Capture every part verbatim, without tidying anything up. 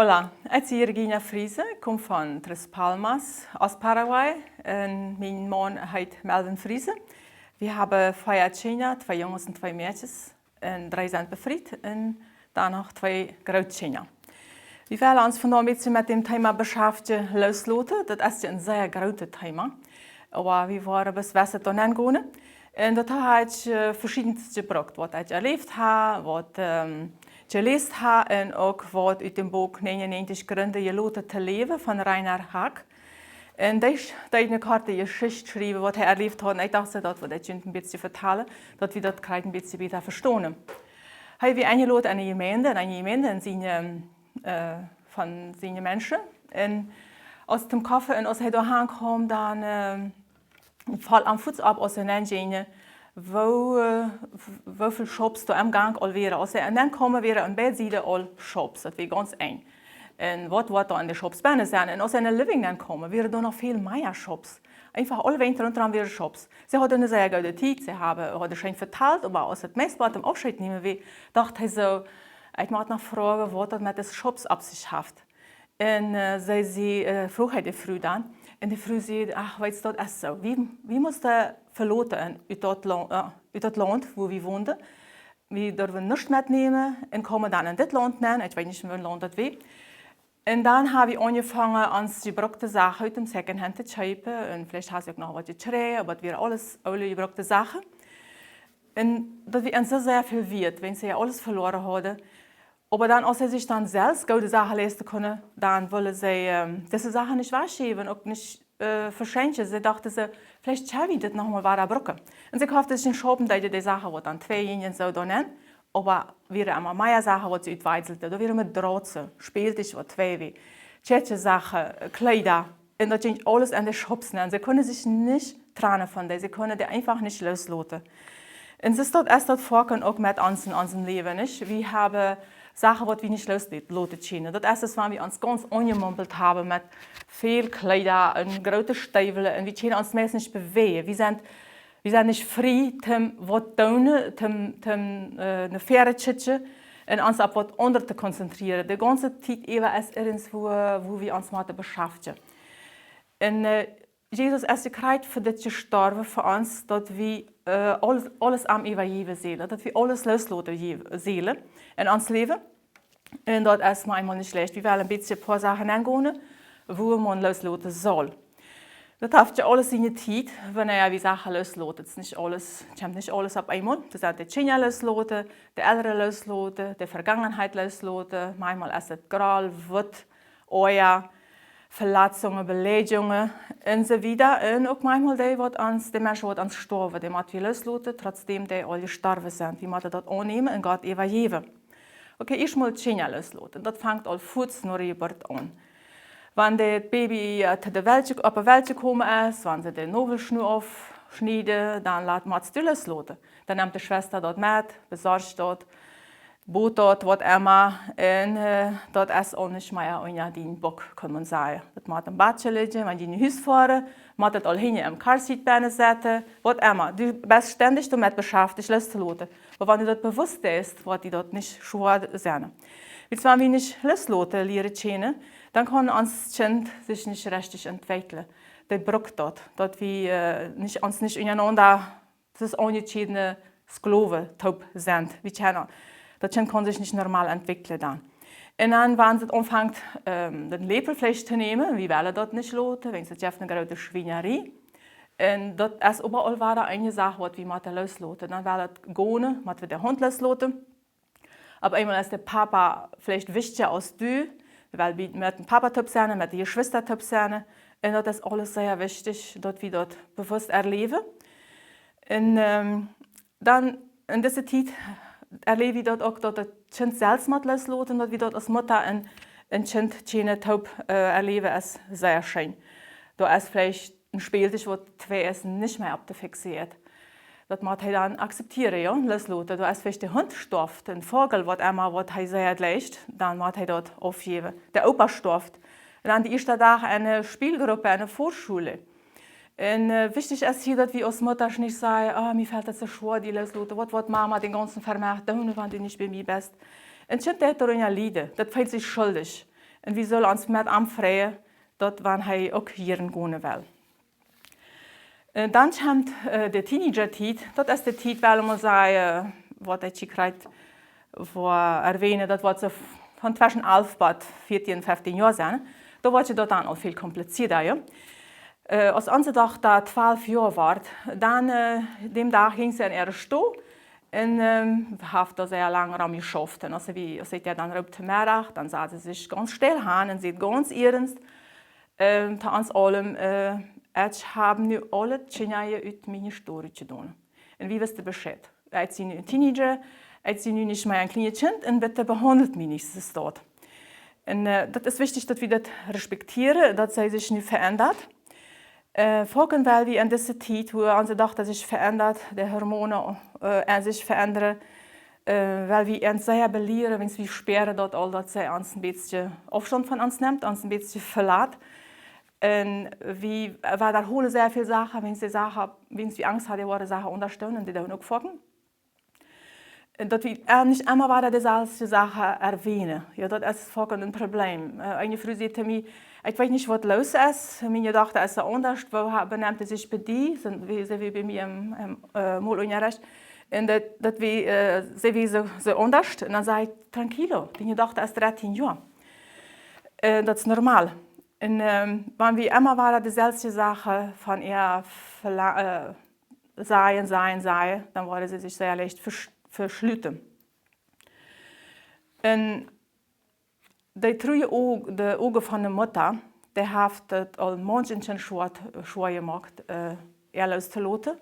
Hola, ekj sie Regina Friesen, kom von Tres Palmas, Oost-Paraguay, un mien Maun heet Melvin Friesen. Wie haben vea Kjinja, twee Junges un twee Mäakjes, un dree sent befriet, un dan noch twee Grootkjinja. Wie wellen ons vondoag een bät met däm Thema beschäftigen, loosloten. Daut es een sea grootet Thema, oba wie woaren bloos wesen doa nengonen. Un daut ha ekj, äh, veschiednet jebrukt, waut ekj erläft ha, waut, ähm, jeläst ha un uk waut ut däm Buak 99 Gründe, jeloten to leben von Reiner Hack. Un dee sch-, dee eene korte Jeschicht schriewen, waut hee erläft haud. Un ekj docht, daut wudd ekj junt een bät vetalen, daut wie daut krakjt een bät bäta vestonen. Hee wia enjeloden aun eene Jemeent, aun eene Jemeent un siene, äh, von siene Menschen. Un aus et aum Koffe un aus hee doa aunkaum, dan, äh, foll am fuaz opp, aus hee nenn jinkj, woo, äh, w-, woo väl Schaups doa em Gank aul wieren. Aus hee nenn kjeem, wieren aun beid Sieden aul Schaups. Daut wia gaunz enj. Un waut woat doa aun de Schaups bennen sennen? Un aus hee enne Living nenn kjeem, wieren doa noch väl mea Schaups. Eefach aulewäajen rom wieren Schaups. See hauden eene sea goode Tiet, see haben, hauden scheen vetalt, oba aus et meist bie däm Aufscheet nämen wia, docht hee soo: "Ekj mott noch froagen, waut daut met dise Schaups opp sikj haft." Un, äh, see, see, äh, fruach hee de Fru dan. Un de Fru säd: "Ach, weetst, daut es soo. Wie, wie musten veloten ut daut Lau-, äh, ut daut Launt, wua wie wonden. Wie durwen nuscht metnämen un kjeemen dan en dit Launt nenn." Ekj weet nich, waut fa Launt daut wia. Un dan ha wie aunjefongen, ons jebrukte Sachen ut däm Secondhand to kjeepen. Un veleicht hast du uk noch waut jekjräajen, oba daut wieren aules oole jebrukte Sachen. Un daut wia an soo sea väl wieet, wiels see jo aules veloaren hauden. Oba dan, aus see sikj dan selfst goode Sachen leisten kunnen, dan wullen see, ähm, dise Sachen nich wajchjäwen, uk nich, äh, veschenkjen. See dochten soo: "Veleicht kjenn wie dit noch mol wada brucken." Un see kofften sikj een Schaup un deeden de Sachen, waut dan twee jinjen, soo doa nenn. Oba wieren emma mea Sachen, waut see utwakjselden. Doa wieren met Drot, Spältich, waut twee wia, Kjäakjesachen, äh, Kjleeda. Un daut jinkj aules en de Schaups nenn. See kunnen sikj nich trannen von dee. See kunnen dee eefach nich loosloten. Un soo es daut, es daut foaken uk met ons en onsem Läwen, nich? Wie haben Sachen, waut wie nich loosloten kjennen. Daut es, aus wan wie ons gaunz aunjemumpelt haben met väl Kjleeda un groote Steewel un wie kjennen ons meist nich bewäajen. Wie sent, wie sent nich frie, om waut to doonen, om, om, äh, no väaren to kjikjen un ons opp waut aundret to konzentrieren. De gaunze Tiet äwa es irjentwua, wua wie ons motten beschäftigen. Un, äh, Jesus es krakjt fa dit jestorwen fa ons, daut wie, äh, aules, aules am äwajäwen sellen, daut wie aules loosloten jäw-, sellen en ons Läwen. Un daut es mau eemol nich leicht. Wie wellen een bät een poa Sachen aungonen, wua maun loosloten saul. Daut haft jo aules siene Tiet, wanea wie Sachen loosloten. Daut es nich aules, kjemt nich aules opp eemol. Daut es de Kjinja loosloten, de Elren loosloten, de Vegangenheit loosloten. Mau eemol es et grell, woat, Oaja, Veletzungen, Beleidigungen un soo wieda. Un uk mau eemol dee, waut ons, de Menschen, waut ons stoawen, dee mott wie loosloten, trotzdäm dee aul jestorwen sent. Wie motten daut aunnämen un Gott äwajäwen. Okay, ieescht mol Kjinja loosloten. Daut fangt aul fuaz no de Jeburt aun. Wan daut Baby, äh, to de Welt jek-, opp de Welt jekomen es, wan see de Noavelschnua aufschnieden, dan lat, motst du loosloten. Dan nemt de Schwesta daut met, besorcht daut, bot daut, waut emma, un, äh, daut es aul nich mea unja dien Buck, kaun maun sajen. Daut mott em Bad lidjen, wan du no Hus foascht, mott daut aul hinjen em Carseat bennen setten, waut emma. Du best stendich doamet beschäftigt, loostoloten. Oba wan du daut bewusst deist, woat die daut nich schwoa sennen. Wiels wan wie nich loosloten lieren kjennen, dan kaun ons Kjint sikj nich rechtich entwekjlen. Dee brukt daut, daut wie, äh, nich, ons nich unjarenaunda, daut es aunjekjädne Sklowen toop sent. Wie kjennen, daut Kjint kaun sikj nich normal entwekjlen dan. Un dan, wan et aunfangt, ähm, dän Läpel Fleesch to nämen, wie wellen daut nich loten, wiels et jeft eene groote Schwienarie. Un daut es oba aul wada eene Sach, waut wie motten loosloten. Dan well et gonen, mott wie de Haunt loosloten. Opp eemol es de Papa veleicht wichtja aus du. Wie wellen bie, met dän Papa toop sennen, met de Jeschwista toop sennen. Un daut es aules sea wichtich, daut wie daut bewusst erläwen. Un, ähm, dan en dise Tiet erläw wie daut uk, daut daut Kjint selfst mott loosloten, daut wie daut aus Mutta un, un Kjint kjennen toop, äh, erläwen, es sea scheen. Doa es veleicht een Spältich, waut twee es, nich mea opp to fixen. Daut mott hee dan akzeptieren, jo, loosloten. Doa es veleicht de Hunt stoaft, een Vogel, waut emma, waut hee sea jleicht, dan mott hee daut aufjäwen. De Opa stoaft. Un aun de ieeschte Dach enne Spielgrupp, enne Vorschule. Un, äh, wichtich es hia, daut wie aus Muttasch nich sajen: "Oh, mie felt daut soo schwoa, dee loosloten. Waut woat Mama dän gaunzen Vemeddach doonen, wan du nich bie mie best?" Een Kjint deit doarunja lieden, daut feelt sikj schuldich. Un wie sellen ons met am freien, daut wan hee uk hia gonen well. Un dan kjemt äh, de Teenager-Tiet. Daut es de Tiet, well wie mol sajen, waut ekj hia kjrieech, wua erwähnen, daut woat soo von tweschen alf bat vieetieen, feftieen Joa sennen. Dan woat je daut dan aul väl komplizierter, jo. Äh, aus onse Dochta twalf Joa wort, dan äh, däm Dach jinkj see en äare Stow un ähm, haft doa sea lang rom jeschauft. Un aus see, aus ekj dee dan roop to Meddach, dan sad see sikj gaunz stell han un säd gaunz iernst ähm, to ons aulem: äh, Ekj hab nu aule Kjinja ut miene Stow rutjedonen. Un wie wisten Bescheid. Ekj sie nu een Teenager, ekj sie nu nich mea een kjlienet Kjint un bitte behaundelt mie nich soo. Un äh, daut es wichtich, daut wie daut respektieren, daut see sikj nu veendat. Äh, foaken well wie en dise Tiet, wua onse Dochta sikj veendat, de Hormonen äh, aun sikj veendren, äh, well wie ons sea belieren, wan wie spieren daut aul, daut see ons een bät Aufstand von ons nemt, ons een bät velat. Un wie wadaholen sea väl Sachen, wan see Sachen, wan wie Angst haben, woaren Sachen unjastriepen, un dee doonen uk foaken. Daut wie äh, nich emma wada deeselwje Sachen erwähnen. Jo, daut es foaken een Problem. Äh, eene Fru säd to mie: Ekj weet nich, waut loos es. Miene Dochta es soo aundasch. Woo ha-, benemt see sikj bie die? Sent, wie, see wia bie mie em, em äh, Molunjarecht. Un daut, daut wie, äh, see wia soo, soo aundasch. Un dan säd ekj: Tranquilo, diene Dochta es dartieen Joa. Äh, daut es normal. Un ähm, wan wie emma wada deeselwje Sachen von äa vela-, äh, sajen, sajen, sajen, dan woaren see sikj sea leicht vesch-, veschluten. Un dee true Oag-, de Oagen von de Mutta, dee haft daut aul maunchen schwoa, schwoa jemoakt, äh, äa loos to loten.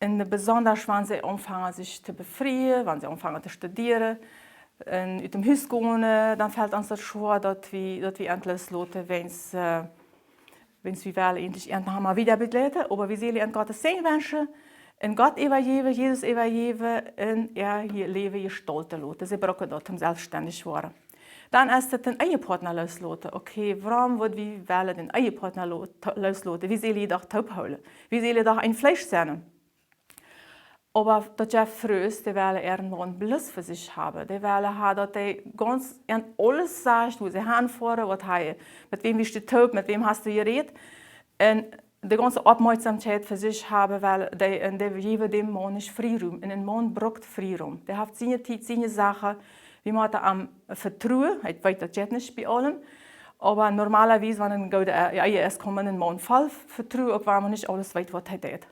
Un besondasch, wan see aunfangen sikj to befrieen, wan see aunfangen to studieren, un ut däm Hus gonen, dan felt ons daut schwoa, daut wie, daut wie an loos loten, wan see, äh, wan wie well eejentlich an noch mol wieda bejleiden, oba wie sellen an Gott sienen Segen wenschen, un Gott äwajäwen, Jesus äwajäwen, un äa Läwen jestalten loten. See brucken daut, om selfststendich woaren. Dan es daut dän Ehepartner loos loten. Okay, wuarom wudd wie wellen dän Ehepartner lo-, to-, loos loten? Wie sellen doch toop hoolen. Wie sellen doch een Fleesch sennen. Oba daut jeft Frues, dee wellen äaren Maun bloos fa sikj haben. Dee wellen haben, daut hee gaunz an aules sajcht, wua see hanfoaren, waut hee, met wäm wieescht du toop, met wäm hast du jerät. Un de gaunze Oppmoakjsomkjeit fa sikj haben, well dee, un dee jäwen däm Maun nich Frierum. Un een Maun brukt Frierum. Dee haft siene Tiet, siene Sachen. Wie motten am vetruen. Ekj weet, daut jeit nich bie aulem. Oba normalerwies, wan een goodet Ä-, Ehe es, kaun eena een Maun voll vetruen, uk wan eena nich aules weet, waut hee deit.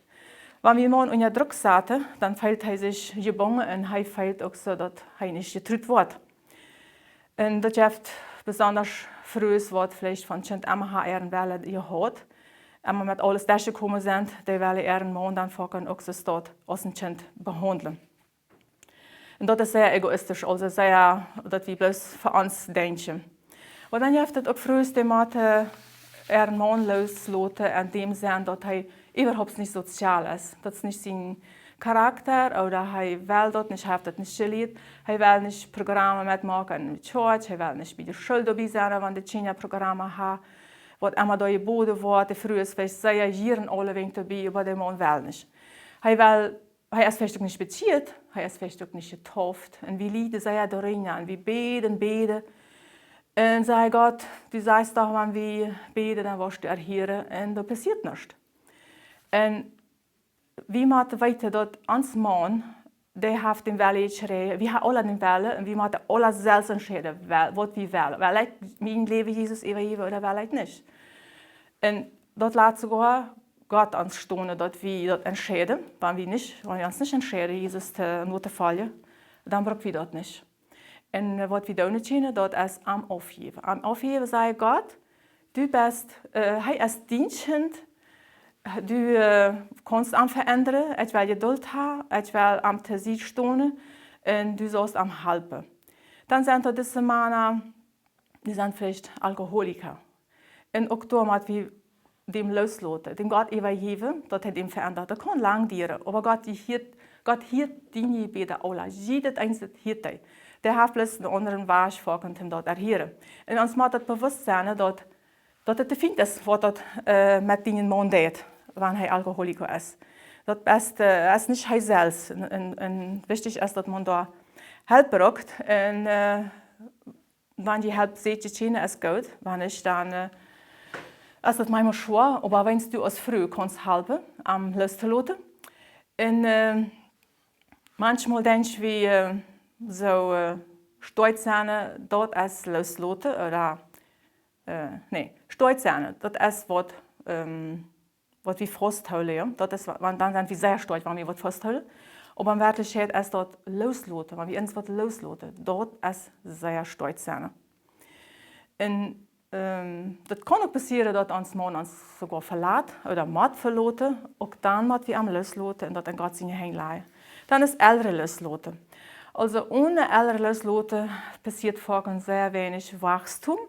Wan wie Maun unja Druck saten, dan feelt hee sikj jebungen un hee feelt uk soo, daut hee nich jetrut woat. Un daut jeft besondasch Frues, waut veleicht von Kjint emma haben äaren Wellen jehaut, emma met aules derchjekomen sent, dee wellen äaren Maun dan foaken uk soo aus een Kjint behaundlen. Un daut es sea egoistisch, aulsoo sea, daut wie bloos fa ons denkjen. Oba dan jeft daut uk Frues, dee motten äaren Maun loos loten en däm Senn, daut hee äwahaupt nich sozial es. Daut es nich sien Charakter, ooda hee well daut nich, hee haft daut nich jelieet. Hee well nich Programme metmoaken en de Church, hee well nich bie de School doabie sennen, wan de Kjinja Programme haben. Waut emma doa jeboden woat, de Fru es veleicht sea jieren aulewäajen doabie, oba de Maun well nich. Hee well, hee es veleicht uk nich bekjieet, hee es veleicht uk nich jedeept. Un wie lieden sea doarunja un wie bäden, bäden. Un sajen: Gott, du sajchst doch, wan wie bäden, dan woascht du erhieren. Un doa passieet nuscht. Un wie motten weeten, daut ons Maun, dee haft dän Wellen jekjräajen. Wie haben aula dän Wellen un wie motten aula selfst entscheiden, wel-, waut wie wellen. Well ekj mien Läwen Jesus äwajäwen ooda well ekj nich? Un daut lat soogoa Gott ons stonen, daut wie daut entscheiden. Wan wie nich, wan wie ons nich entscheiden, Jesus to, notofoljen, dan bruck wie daut nich. Un äh, waut wie doonen kjennen, daut es am aufjäwen. Am aufjäwen, sajen: Gott, du best, äh, hee es dien Kjint, du äh, kaust am veendren, ekj well Jedult haben, ekj well am to Sied stonen un du saust am halpen. Dan sent doa dise Mana, dee sent veleicht Alkoholiker. Un uk doa mott wie däm loos loten, däm Gott äwajäwen, daut hee däm veendat. Daut kaun lang dieren, oba Gott, dee hieet, Gott hieet diene Jebäda aula. Jiedet eent hieet hee. Dee haft bloos een aundren Wajch foaken, om daut to erhieren. Un ons mott daut bewusst sennen, daut, daut et de Fient es, waut daut äh, met dienen Maun deit, wan hee Alkoholiker es. Daut es, äh, es nich hee selfst. Un, un, un wichtich es, daut maun doa Help brukt. Un äh, wan jie Help seenen kjennen, es goot. Wan nich, dan äh, es daut maunchmol schwoa. Oba wan du aus Fru kaust halpen, am loos to loten. Un äh, maunchmol denkj wie äh, soo äh, stoakj sennen, daut es loosloten, ooda äh, nä, stoakj sennen, daut es waut ähm, waut wie fausthoolen, jo. Daut es, wa-, wan, dan sent wie sea stoakj, wan wie waut fausthoolen. Oba en Werkjlichkjeit es daut loosloten, wan wie ons waut loosloten, daut es sea stoakj sennen. Un ähm, daut kaun uk passieren, daut ons Maun ons soogoa velat ooda mott veloten. Uk dan mott wie am loosloten un daut en Gott siene Henj lajen. Dan es Elren loosloten. Aulsoo onen Elren loosloten passieet foaken sea weinich Wachstum.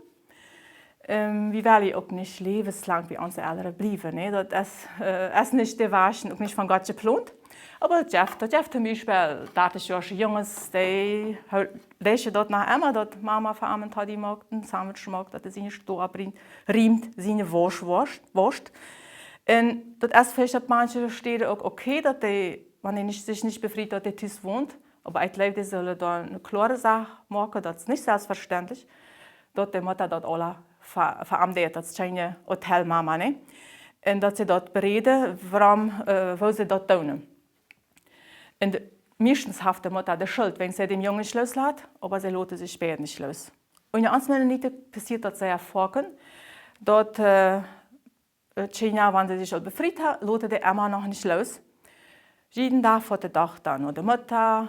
Ähm, wie wellen uk nich läwenslang bie onse Elren bliewen, nä? Daut es, äh, es nich de Wajch, uk nich von Gott jeplont. Oba daut jeft, daut jeft toom Biespel dartichjoasche Junges, dee hoo-, dee daut noch emma, daut Mama fa am een Toddy moakt, een Sandwich moakt, daut hee siene Stow oppriemt, riemt, siene Wausch, Wausch, Wausch. Un daut es veleicht opp maunche Städen uk okay, daut dee, wan dee nich, sikj nich befriet, daut dee tus wont. Oba ekj jleew, dee sullen doa eene kloare Sach moaken, daut es nich selfstvestendlich, daut de Mutta daut aula fa, fa am deit, daut es kjeene Hotelmama, nä? Un daut see daut beräden, wuarom, äh, woo see daut doonen. Un de, mieeschtens haft de Mutta de Schult, wan see dän Jung nich looslat, oba see loten sikj beid nich loos. Un bie ons Mennoniten passieet daut sea foaken, daut äh, äh, Kjinja, wan see sikj aul befriet haben, loten dee emma noch nich loos. Jieden Dach foat de Dochta no de Mutta,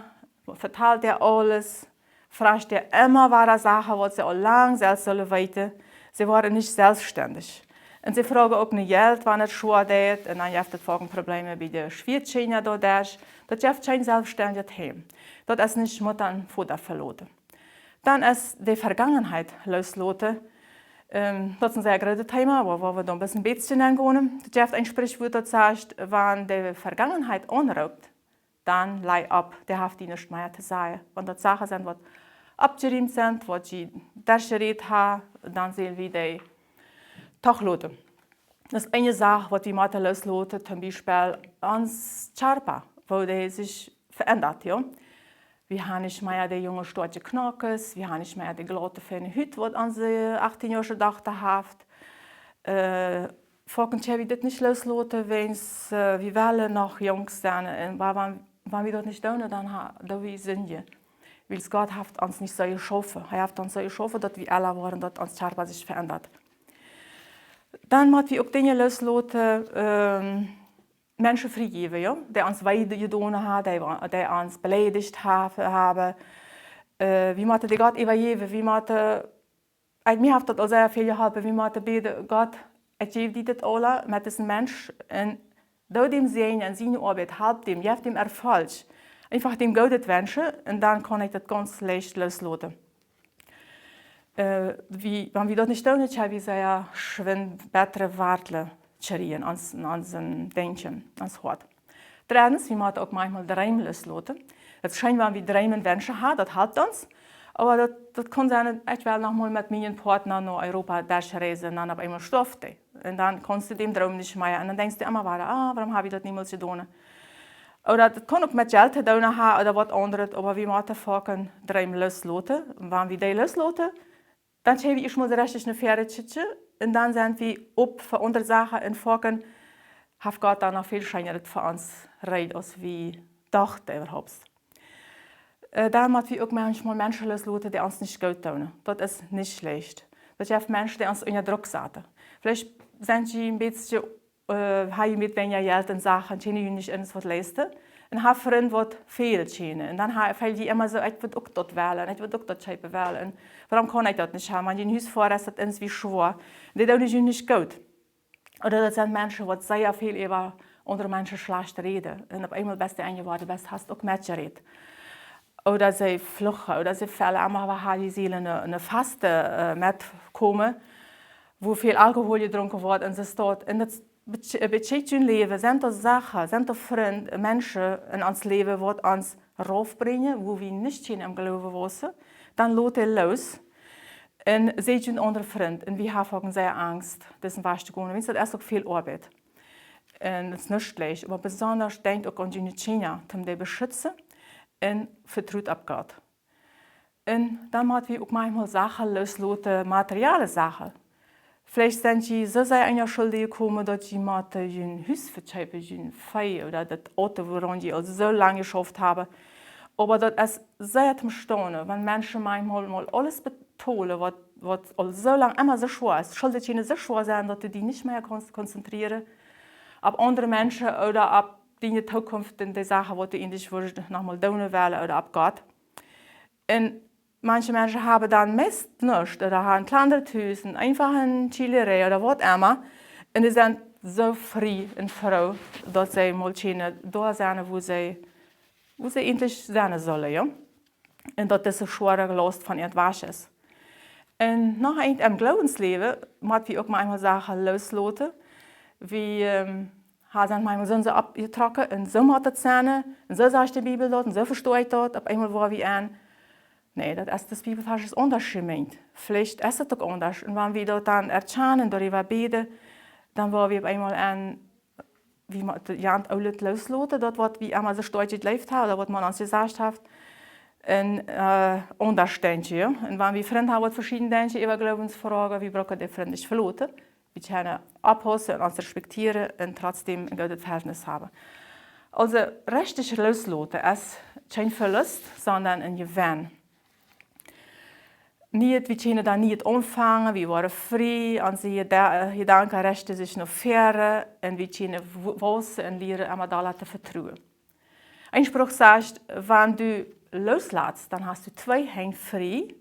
vetalt äa aules, fruacht äa emma wada Sachen, waut see aul lang selfst sullen weeten. See woaren nich selfststendich. Un see froagen uk no Jelt, wan et schwoa deit, un dan jeft et foaken Probleme bie de Schwiakjinja doaderch. Daut jeft kjeen selfststendjet Heim. Daut es nich Mutta un Voda veloten. Dan es de Vergangenheit loosloten. Ähm, daut es een sea grootet Thema, oba wua wie dan bloos een bät nengonen. Daut jeft een Sprichwuat, daut sajcht, wan de Vergangenheit aunroopt, dan lei opp, dee haft die nuscht mea to sajen. Wan daut Sachen sent, waut oppjeriemt sent, waut jie derchjerät haben, dan sell wie dee doch loten. Daut es eene Sach, waut wie motten loosloten, toom Biespel ons Kjarpa, woo dee sikj veendat, jo. Wie haben nich mea de junge stoakje Knoakes, wie haben nich mea de glaute, fiene Hut, waut onse achtieenjoasche Dochta haft. Äh, foaken kjenn wie dit nich loosloten, wiels äh, wie wellen noch junk sennen. Un wa-, wan, wan wie daut nich doonen, dan ha-, doo wie sindjen. Wiels Gott haft ons nich soo jeschaufen. Hee haft ons soo jeschaufen, daut wie ella woaren, daut ons Kjarpa sikj veendat. Dan mott wie uk Dinja loosloten, ähm, Menschen vejäwen, jo? Dee ons wee jedonen haben, dee, dee ons beleidicht ha-, haben. Äh, wie motten dee Gott äwajäwen, wie motten, ekj, mie haft daut aul sea väl jeholpen, wie motten bäden: Gott, ekj jäw die dit aules met disen Mensch, un doo däm säajnen en siene Oabeit, halp däm, jeff däm Erfolg. Eefach däm Goodet wenschen, un dan kaun ekj daut gaunz leicht loosloten. Äh, wie, wan wie daut nich doonen, dan kjenn wie sea schwind bettre Wartlen kjrieen aun ons, aun ons Denkjen, aun ons Hoat. Dreddens, wie motten uk maunchmol Dreim loosloten. Daut es scheen, wan wie Dreim un Wenschen haben, daut halpt ons. Oba daut, daut kaun sennen, ekj well noch mol met mienen Partner no Europa derchreisen, un dan opp eemol stoaft dee. Un dan kaust du dän Droom nich mea. Un dan denkjst du emma wada: Ah, wuarom hab ekj daut niemols jedonen? Ooda daut kaun uk met Jelt to doonen haben ooda waut aundret, oba wie motten foaken Dreim loosloten. Wan wie dee loosloten, dan kjenn wie ieescht mol soo rechtich no väaren kjikjen. Un dan sent wie op fa aundre Sachen un foaken haft Gott dan noch väl scheenret fa ons reed, aus wie dochten äwahaupt. Äh, dan mott wie uk maunchmol Menschen loosloten, dee ons nich goot doonen. Daut es nich leicht. Daut jeft Menschen, dee ons unja Druck saten. Veleicht sent jie een bät, äh, haben jie een bät weinja Jelt un Sachen, kjennen jie nich irjentwaut leisten. Un haben Frind, waut väl kjennen. Un dan ha-, feelen jie emma soo: Ekj wudd uk daut wellen, ekj wudd uk daut kjeepen wellen. Un wuarom kaun ekj daut nich haben? Wan jie een Hus foaren, es daut irjentwie schwoa. Un dee doonen junt nich goot. Ooda daut sent Menschen, waut sea väl äwa aundre Menschen schlajcht räden. Un opp eemol best du enjeworden, best, hast uk metjerät. Ooda see fluchen, ooda see fellen emma, oba ha jie sellen eene, eene Fasten äh, metkomen, wua väl Alkohol jedrunken woat un soo waut. Un daut be-, bekjikjt jun Läwen, sent doa Sachen, sent doa Frind, Menschen en ons Läwen, waut ons raufbrinjen, wua wie nich kjennen em Gloowen wausen, dan lot dee loos. Un säd jun aundre Frind, un wie haben foaken sea Angst, disen Wajch to gonen. Wiels daut es uk väl Oabeit. Un et es nich leicht, oba besonda denkjt uk aun june Kjinja, om dee to beschutzen, un vetrut opp Gott. Un dan mott wie uk maunchmol Sachen loosloten, materielle Sachen. Veleicht sent jie soo sea en de Schult jekomen, daut jie motten jun Hus vekjeepen, jun Vee ooda daut Auto, wuaraun jie aul soo lang jeschauft haben. Oba daut es sea toom Staunen, wan Menschen maunchmol mol aules betolen, waut, waut aul soo lang emma soo schwoa es. Schult kjennen soo schwoa sennen, daut du die nich mea kaust konzentrieren opp aundre Menschen ooda opp diene Tookunft un de Sachen, waut du eejentlich wurscht noch mol doonen wellen ooda opp Gott. Un manche Menschen haben dan meist nuscht ooda haben een kjlienet Hus, een eenfache Kjeelerei ooda waut emma. Un dee sent soo frie un froo, daut see mol kjennen doa sennen, wua see, wua see eejentlich sennen sellen, jo. Un daut dise schwoare Laust von äant wajch es. Un noch eent em Gloowensläwen, mott wie uk maunchmol Sachen loosloten. Wie, ähm, ha, sent maunchmol soo, soo oppjetrocken un soo mott daut sennen. Un soo sajcht de Bibel daut un soo vesto ekj daut. Opp eemol woa wie en: Nä, daut es, daut Bibelvarsch es aundasch jemeent. Veleicht es et uk aundasch. Un wan wie daut dan erkjanen, doaräwa bäden, dan woa wie opp eemol en, wie mott daut Oolet loosloten, daut waut wie emma soo stoakj jejleeft haben, ooda waut maun ons jesajcht haft, un, äh, aundasch denkjen, jo. Un wan wie Frind haben, waut veschieden denkjen äwa Gloowensfroagen, wie brucken dee Frind nich veloten. Wie kjennen oppaussen un ons respektieren un trotzdäm een goodet Verhältnis haben. Aulsoo, rajcht loosloten es kjeen Velust, sonda een Jewenn. Nich, wie kjennen dan nich aunfangen, wie woaren frie, onse Jeda-, Jedanken rechten sikj no väaren un wie kjennen w-, waussen un lieren emma dolla to vetruen. Een Spruch sajcht: Wan du looslatst, dan hast du twee Henj frie,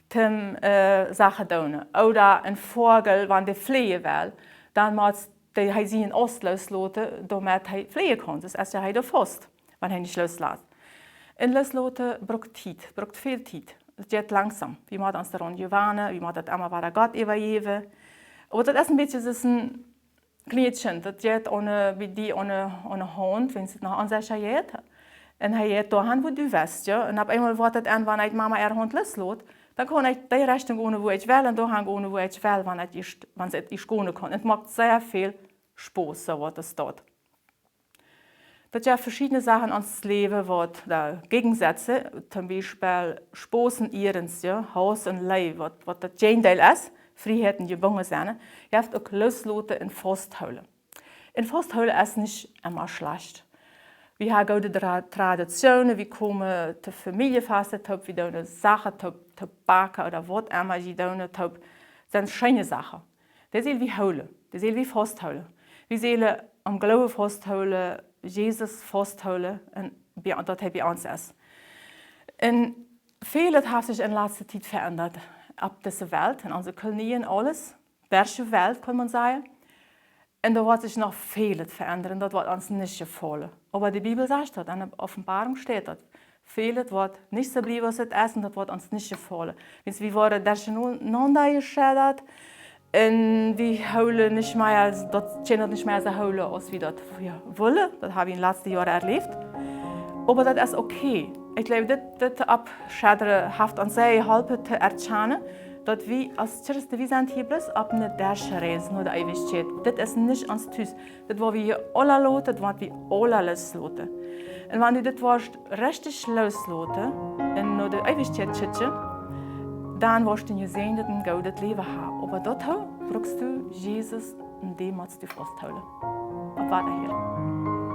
toom, äh, Sachen doonen. Ooda een Vogel, wan dee fleajen well, dan mott dee, hee sienen Aust loosloten, doamet hee fleajen kaun. Daut es jo hee doa faust, wan hee nich looslat. Un loosloten brukt Tiet, brukt väl Tiet. Daut jeit langsom. Wie motten ons doaraun jewanen, wie motten daut emma wada Gott äwajäwen. Oba daut es een bät soo aus een kjlienet Kjint, daut jeit onen, bie die onen, onen Haunt, wan et noch onsecha jeit. Un hee jeit doahan, wua du west, jo. Un opp eemol woat et en, wan ekj Mama äare Haunt loosloot, dan kaun ekj dee Rechtunk gonen, wua ekj well, un doahan gonen, wua ekj well, wan ekj ieescht, wan et ieescht gonen kaun. Et moakt sea väl Spos, soo waut et doa. Daut jeft veschiedne Sachen en ons Läwen, waut doa jäajen setten, toom Biespel Spos un Ernst, jo, Hauss un Leew, waut, waut daut Jäajendeel es, Frieheit un jebungen sennen, jeft uk loosloten un fausthoolen. Un fausthoolen es nich emma schlajcht. Wie haben goode Tra-, Traditionen, wie komen to Famieljefasten toop, wie doonen Sachen toop, toop backen ooda waut emma, wie doonen toop, sent scheene Sachen. Dee sell wie hoolen, dee sell wie fausthoolen. Wie sellen aum Gloowen fausthoolen, Jesus fausthoolen un bie, daut hee bie ons es. Un väl haft sikj en latste Tiet veendat opp dise Welt, en onse Kolonien, aules, derche Welt, kaun maun sajen. Un doa woat sikj noch väl veendat, daut woat ons nich jefaulen. Oba de Bibel sajcht daut, en de Openboarunk steit daut. Väl woat nich soo bliewen aus et es un daut woat ons nich jefaulen. Wiels wie woaren derchenaunda jescheddat un wie hoolen nich mea, daut kjennen daut nich mea soo hoolen aus wie daut, jo, wellen. Daut hab wie en de latste Joaren erläft. Oba daut es okay. Ekj jleew, dit, dit Aufscheddren haft ons sea jeholpen to erkjanen, daut wie aus Christen, wie sent hia bloos opp eene Derchreis no de Eewichkjeit. Dit es nich ons Tus. Daut woa wie hia aula loten, daut woa wie aula loosloten. Un wan du dit woascht rajcht loosloten un no de Eewichkjeit kjikjen, dan woascht du een jesäajent un goodet Läwen haben. Oba doatoo brukst du Jesus un dän motst du fausthoolen. Opp wada hia.